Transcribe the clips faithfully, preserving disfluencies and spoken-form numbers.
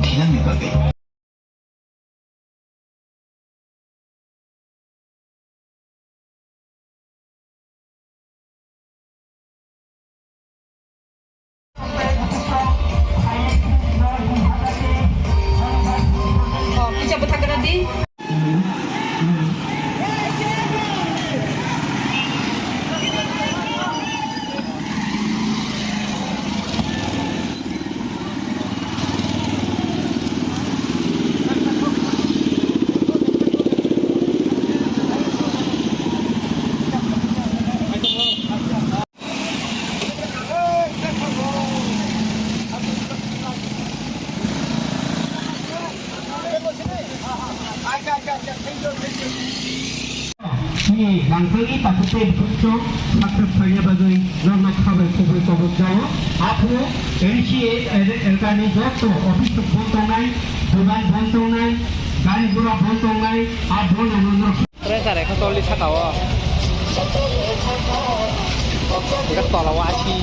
Thilangni bagwi. Chini langtangni takhuk tei bukhuk chwng sakrap khaina bagwi norokno khabai khobwi kobok jao. Aphuru N C A elkani joto office bon tongnai, dogan bon tongnai, gari gura bon tongnai, a bon rokno norok Train sa rekha tolni saka o. Hingke tola o asi.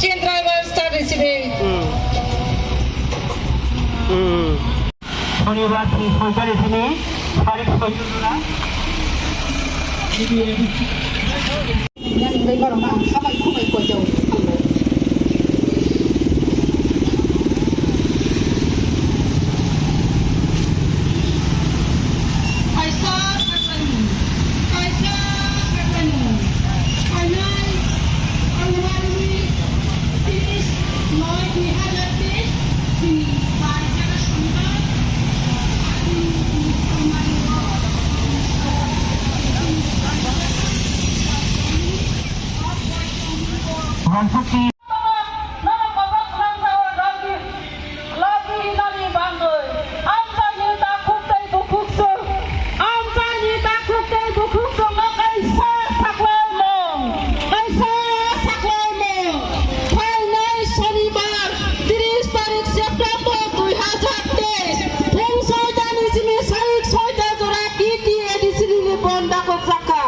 Chin driver start receiving. Hmm. Hmm. Shonibar ni soitali sini, tarik soitali. Yang hingke borok ang khamai khumai koito. Kaisa sakani, kaisa sakani, phainai January tris noi dui hazar tris, chini bai jaga sonibar, Ransukti. Nono kobok nangkha o logi, logi hinani bangwi. Amchaini takhuk tei bukhuk chwng, amchaini takhuk tei bukhuk chwngno kaisa saklaimung, kaisa saklaimung. Phainai sonibar, tris tarik September dui hazar teis, phung soitani simi sarik soita jora T T A D C ni bon dakok jakha.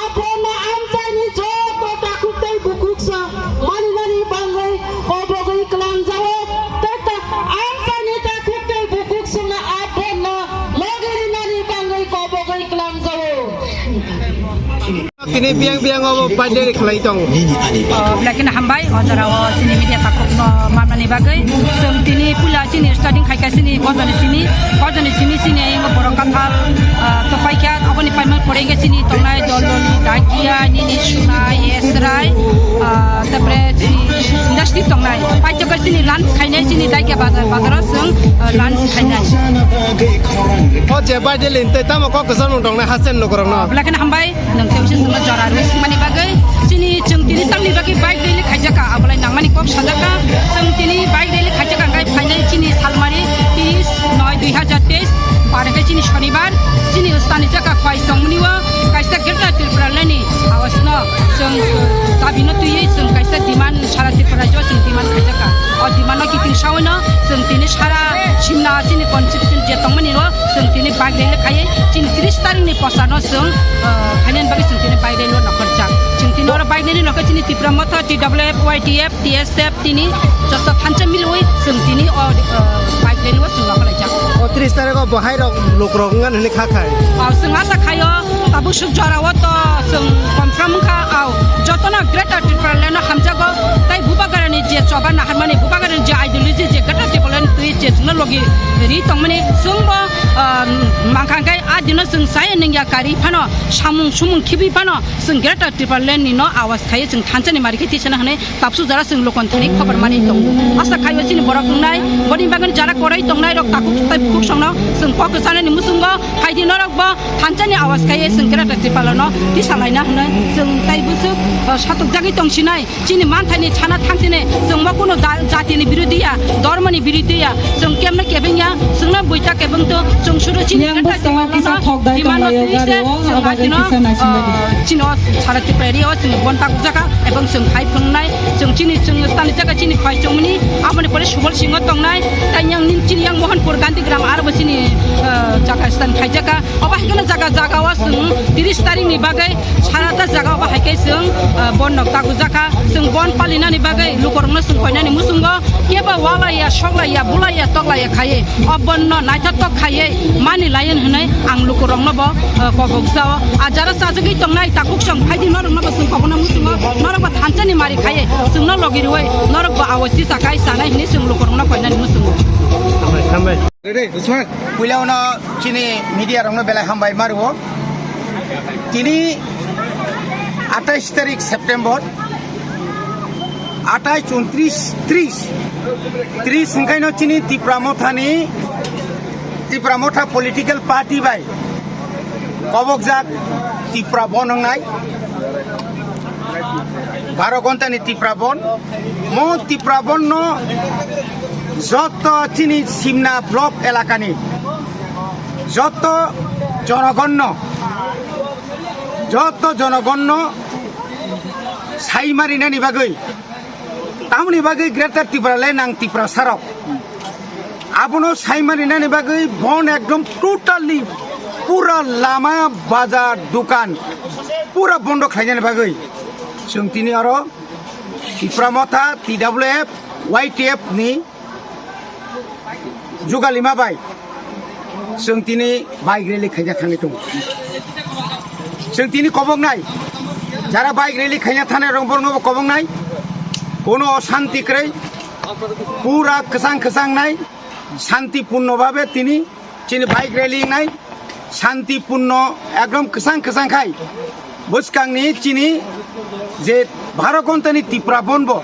Abono amchaini joto takhuk tei bukhuk chwng maninani bangwi kobogwi kwlangjao. Tei ta-, amchaini takhuk tei bukhuk chwngno abono logi rinani bangwi kobogwi kwlangjao. Tini biyang biyang obo birthday khlai tongo. Oh, belai kheno hambai, o jora o chini media takhuk no manmani bagwi. Chwng tini puila chini starting khaikha chini Gojani simi, Gojani simi chini ayang borok kathal, ah, topaikha, aboni paimani pore hwnkhe chini tongnai Dololi, Dakia, Nini, Sunai, Esrai, ah, tapore chini industry tongnai. Paitokha chini lunch khainai chini Dakia bazar, bazaro chwng, ah, lunch khainai. O je birthday lini tei tamo kok kwchangno tongnai hasten lukurokno. Belai kheno hambai. Nwng tei usi chwngno jora rwi swngmani bagwi chini chwng tini tamni bagwi bike rally khaijaka, abolai nangmani kok sajaka. Chwng tini bike rally khaijaka hwnkhe phainai chini salmari tris noi dui hazar teis, bar hwnkhe chini sonibar, chini ustani jaka khwai chongmani o kaisa Greater Tipraland ni awasno chwng dabino twiwi chwng kaisa demand sara Tripura rajyo chwng demand khaijaka. O demand no kiting sawi no chwng tini sara simna chini constitution je tongmani o chwng tini bike rally khaiwi chini tris tarik ni posa no chwng, ah, khainani bagwi chwng tini bike rally o nokharjak. Chwng tini oro bike rally nokha chini Tipra Motha, T W F, Y T F, T S F tini joto thansa milwi chwng tini o, ah, bike rally o chwng nokharlaijak. O tris tarik o bo hai rok lukrok wngna hwnwi kha khai. O chwng asa khaio tabuk suk jora o to chwng confirm wngkha, o jotono Greater Tipraland no hamjago tei Bubagrani je choba naharmani Bubagrani je ideology je Greater Tipraland twi je chwngno logi ri tongmani chwngbo, ah, mankha hwnkhe a dino chwng chaya nungya kari phano samung sumung khibi phano chwng Greater Tipraland ni no awas khaiwi chwng thansa ni mari khe tisana hwnwi tapsu jora chwng lokon thani khobor mani tongo. Asa khaio chini borok wngnai boni bagwi jara korai tongnai rok takhuk tei bukhuk songno chwng kok kwchanani muchungo phaidi norok bo thansa ni awas khaiwi chwng Greater Tipraland no tisa laina hwnwi chwng tei bwswk, ah, satok jagwi tongsinai. Chini manthani sana thangtini, chwng mo kunu da-, jatini birodi ya, dhormoni birodi ya, chwng kemno kebeng ya, chwngno buita kebeng to, chwng suru chini Yang kata bwsa chwng kisa Thok dai tonglaio gari o, abo bai kisa naisinai di. Chini o sara Tripura area o chwng bon tak jakha, ebong chwng khai phwngnai, chwng chini chwng stani jaga chini phai chongmani, aboni pore Subol Singh o tongnai, tai yang nin chini yang Mohanpur Gandhi Gram aro bo chini, ah, jaga stan khai jakha. Obo hai kheno jaga jaga o chwng tris tarik ni bagwi sara ta jaga obo hai khe chwng, ah, bon nok tak jakha. Chwng bon palinani bagwi lukurokno chwng koinani muchungo kebo walaiya, soklaiya, bulaiya, toklaiya khaiwi o bonno naithotok khaiwi mani layen hwnwi ang lukurokno bo, eh, kobok jao. A jara chajagwi tongnai takhuk song phaidi norokno bo chwng kobokna muchungo, norok bo thansani mari khaiwi chwngno logi rwui norok bo awai si chakai chanai hwnwi chwng lukurokno koinani muchungo. Hambai, hambai. Puila uno chini media rokno belai hambai mario. Tini atais tarik September, atais, untris, tris, tris hwnkhaino chini Tipra Mothani, Tipra Motha political party bai kobokjak Tipra Bon wngnai, baro gontani Tipra Bon. Mo Tipra Bon no joto chini Simna block elakani joto jonogonno, joto jonogonno saimarinani bagwi, tamoni bagwi Greater Tipraland nang Tiprasarok abono saimarinani bagwi bon ekdom totally pura lama, bazar, dukan pura bondo khlainani bagwi chwng tini oro Tipra Motha, T W F, Y T F ni jugalima bai chwng tini bike rally khaina thangwi tongo. Chwng tini koboknai, jara bike rally khaina thanai rok borokno bo koboknai, kono osanti kwrwi, pura kwchang kwchang nai, santipurno babe tini chini bike rally wngnai, santipurno ekdom kwchang kwchang khai bwskangni chini je baro gontani Tipra Bon bo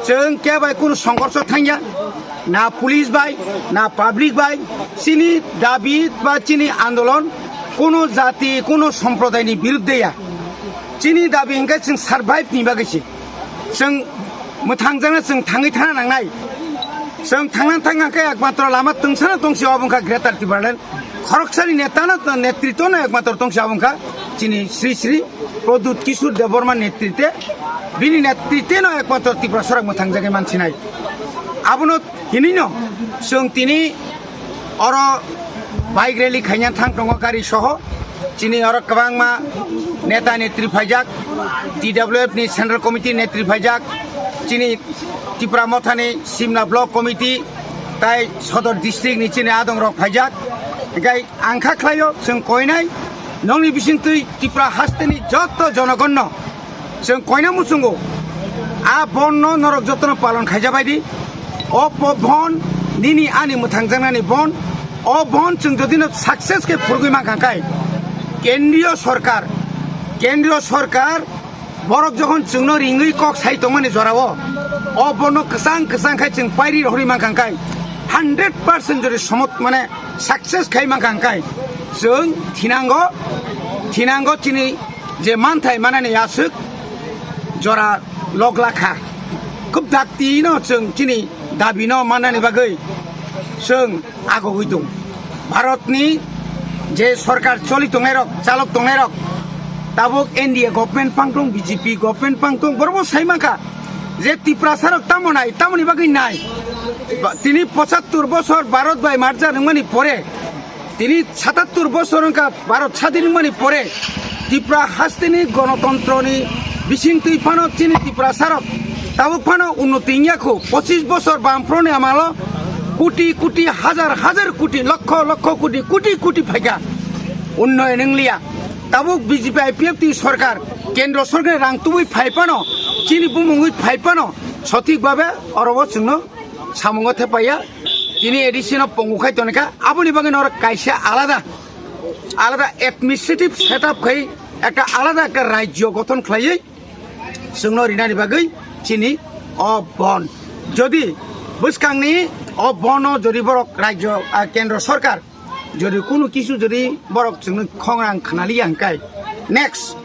chwng kebai kunu songkorso thangya, na police bai, na public bai. Chini dabi ba chini andolon kunu jati, kunu somprodaini birudde ya. Chini dabi hwnkhe chwng survive ni bagwi se. Chwng mwthangjakno chwng thangwi thana nangnai. Chwng thangna thang hwnkhe ekmatro lama tungsana tongsi obo wngkha Greater Tipraland. Khoroksani netano, netritwno ekmatro tongsi obo wngkha chini Sri Sri Pradyut Kishore Debbarma netritwe, bini netritwno ekmatro Tiprasarok mwthangjagwi mansinai. Abono hinwino chwng tini oro bike rally khaina thang tongo gari soho. Chini oro kwbangma neta netri phaijak, T W F ni Central Committee netri phaijak, chini Tipra Mothani Simna Block Committee tai Sodor District ni chini adong rok phaijak. Hinkhe ang kha khlaio, chwng koinai nongni bisingtwi Tipra hasteni joto jonogonno chwng koina muchungo, a bonno norok jotono palon khaijabai di. O po-, bon nini ani mwthangjaknani bon, o bon chwng jodino success khe phurgwi mankha khai, kendriyo sorkar, kendriyo sorkar borok jokhon chwngno ringwi kok sai tongmani jorao, o bonno kwchang kwchang khai chwng pairi rohorwi mankha khai, hundred percent jodi somot mane success khai mankha khai, chwng thinango, thinango chini je manthai manani aswk jora lok lakha. Khub dakti no chwng chini dabi no mannani bagwi chwng agogwi tong. Bharat ni je sorkar choli tongnai rok, chalok tongnai rok, tabuk N D A government pang tong, B J P government pang tong, borok bo sai mankha je Tiprasa rok tamo nai, tamoni bagwi nai. Ba-, tini pochattor bosor Bharat bai merger wngmani pore, tini satattor bosor wngkha Bharat sadin wngmani pore, Tipra hasteni gonotontroni bisingtwi phano chini Tiprasarok tabuk phano unnoti wngya kho. Pochis bosor Bamfront ni amalo koti koti, hajar hajar koti, lokho lokho koti, koti koti phaikha, unnoyon wngliya. Tabuk B J P I P F T sorkar, kendro sorkar rang tubui phai phano, chini bumungwi phai phano, sothik babe oro bo chwngno samungo thepaiya, tini A D C no pongo khai tonikha, aboni bagwi norok kaisa alada, alada administrative setup khai ekta alada ekta rajyo gothon khlaiwi chwngno rinani bagwi chini o bon. Jodi bwskangni o bono jodi borok rajyo, ah, kendro sorkar jodi kunu kisu jodi borok chwngno khongrang khnaliya hwnkhe next,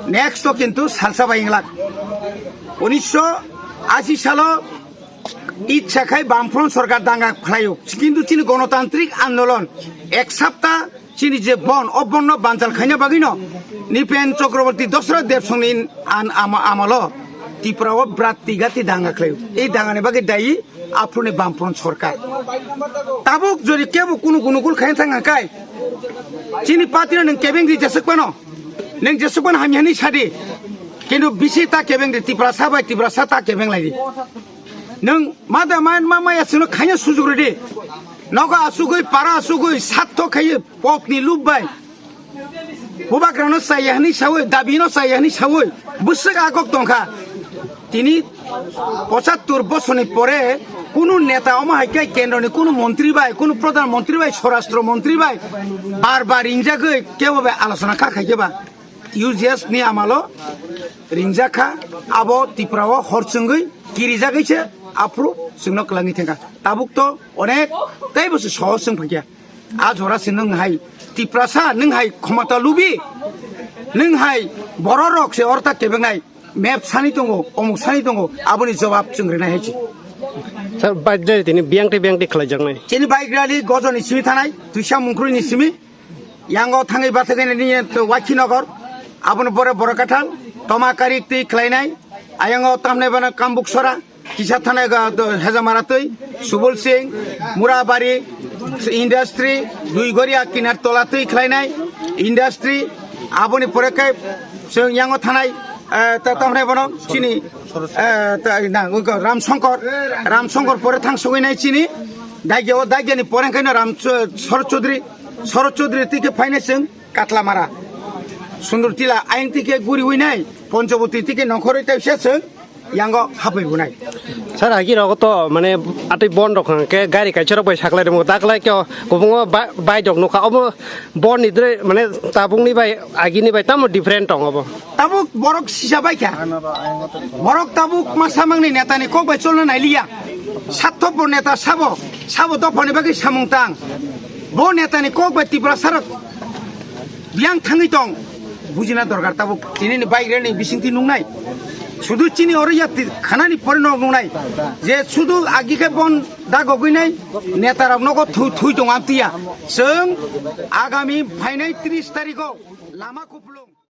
next to kintu salsa bai wnglak. Unisho ashi salo Ichha khai Bamfront sorkar danga khlaio, kintu chini gonotantrik andolon ek sapta chini je bon, o bonno banchal khaina bagwino Nipen Chakraborty Dosra Debsongni an-, ama-, amalo Tripura o brat tigati danga khlaio. Ei dangani bagwi dayi aphuruni Bamfront sorkar. Tabuk jodi kebo kunu gunugul khaina thang hangkai, chini party no nwng kebeng di jeswk phano, nwng jeswk phano hamya hinwi sadi, kintu bisi ta kebeng di, Tiprasa bai Tiprasa ta kebeng lai di. Nwng ma da ma, ma, maya chwngno khaina sujuk rw di. Nogo asugwi, para asugwi, satho khaiwi, pokni lup bai. Bubagrano chaya hinwi sawi, dabino chaya hinwi sawi, bwswk agok tongkha. Tini pochattor bosorni pore kunu neta omo hai khe kendroni kunu montri bai, kunu pradhan montri bai, swarashtra montri bai bar bar ringjagwi kebo bai alochona kha khaikhe ba. U G S ni amalo ringjak kha, abo Tripura o hor chwngwi kirijagwi se aphuru chwngno kwlangwi thangkha. Tabuk to onek teibo se sohor chwng phaikha. A jora se nwng hai Tiprasa, nwng hai khomota lubi, nwng hai borok rok se orta kebengnai, map sani tongo, omuk sani tongo, aboni jobab chwng rinai hai se. Sir, bike rally tini biyang tei biyang tei khlaijaknai. Chini bike rally gojoni simi thanai, twisa mungkrui ni simi, yango thangwi bathagwi nini Wakhinagar, aboni pore Borakathal, Tomakari twi khlainai, ayango tamnai bana Kambuksora, kisa thanai ga do Hejamara twi, Subul Singh, Murabari, Industry, Duigoria Kinar Tola twi khlainai, Industry, aboni pore khe chwng yango thanai, eh, ta-, tamnai bono chini, eh, ta-, na, Ram Shankar, Ram Shankar pore thang sogwi nai chini, Daigya o, Daigya ni pore khe no Ram Ch-, Sharad Chaudhary, Sharad Chaudhary twi khe phainai chwng Katlamara, Sundur Tila, ayang twi khe guri wi nai, Panchabati twi khe nongkhorwi tei se chwng yango hapwi bunai. Sir, agi rogo to mane atwi bon rok hwnkhe gari kaisa rok bai saklai rwmwk, daklai khe kubungo ba-, bike rok nukha, obo bon ni dre mane tabukni bai agini bai tamo different tong obo. Tabuk borok sisa bai kha. Borok tabuk ma samangni netani kok bai cholna nailiya. Sattopor neta sabo, sabo dophani bagwi samung tang. Bo netani kok bai Tiprasa rok biyang thangwi tong. Bujina dorkar tabuk tini ni bike rally ni bisingtwi nungnai. Sudu chini oro ya ti-, khanani pore nok nungnai. Je sudu agi khe bon dagogwi nai neta rok nogo thui, thui tong amtiya. Chwng agami phainai tris tarikh o lama kupulung.